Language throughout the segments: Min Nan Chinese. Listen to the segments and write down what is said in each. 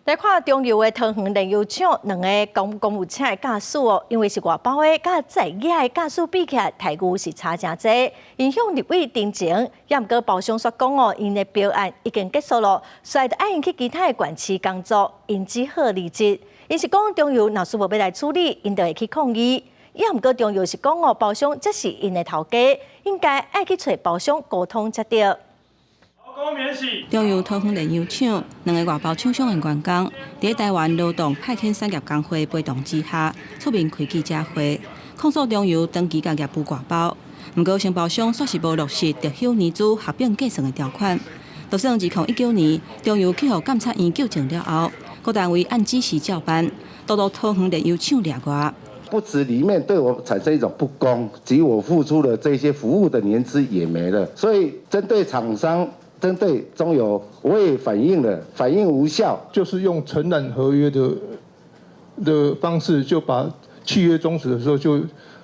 來看中油的桃園煉油廠兩个公務車的駕駛哦，因為是外包的，佮在業的駕駛比起來，待遇是差誠濟，影響立委陳情，也毋過包商煞講哦，𪜶的標案已經結束囉，所以愛𪜶去其他的縣市工作，𪜶只好離職。𪜶是講中油若是無欲來處理，𪜶就會去抗議。也毋過中油是講哦，包商才是𪜶的頭家，應該愛去揣包商溝通才對。中油桃園煉油廠兩个外包廠商的員工，佇台灣勞動派遣產業工會陪同之下，出面開記者會，控訴中油長期共業務外包。毋過承包商煞是無落實特休年資合併計算的條款。就算2019年中油去予監察院糾正了後，各單位按指示照辦，獨獨桃園煉油廠例外。不止裡面對我產生一種不公，及我付出的這些服務的年資也沒了，所以針對廠商，針對中油，我也反映了，反映無效，就是用承攬合約的方式，就把契約終止的時候，就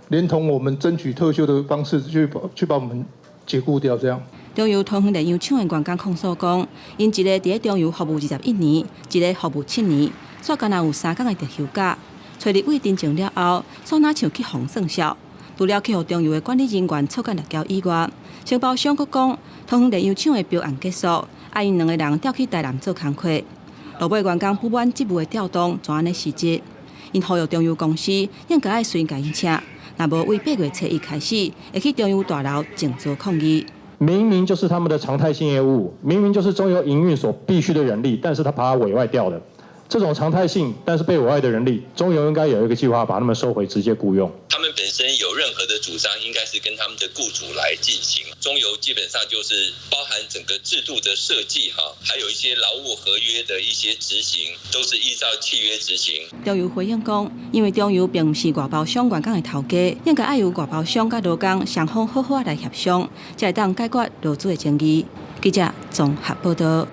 連同我們爭取特休的方式，去把我們解僱掉，這樣。中油桃園煉油廠的員工控訴講，𪜶一个佇咧中油服務21年，一个服務7年，煞干焦有3工的特休假。揣立委陳情了後，煞若像去予算數。除了去予中油的管理人員錯甲立交以外，承包商閣講，桃園煉油廠的標案結束，愛𪜶兩个人調去台南做工課。落尾員工不滿職務的調動，怎按呢失職？𪜶呼籲中油公司應該愛隨共𪜶請，若無為8月初1開始，會去中油大樓靜坐抗議。明明就是他們的常態性業務，明明就是中油營運所必須的人力，但是他把它委外掉了。這種常態性，但是被委外的人力，中油應該有一個計劃把他們收回，直接僱用。他們本身有任何的主張，應該是跟他們的僱主來進行。中油基本上就是包含整個制度的設計，哈，還有一些勞務合約的一些執行，都是依照契約執行。中油回應講，因為中油並毋是外包商員工的頭家，應該愛由外包商佮勞工雙方好好來協商，才會當解決勞資的爭議。記者綜合報道。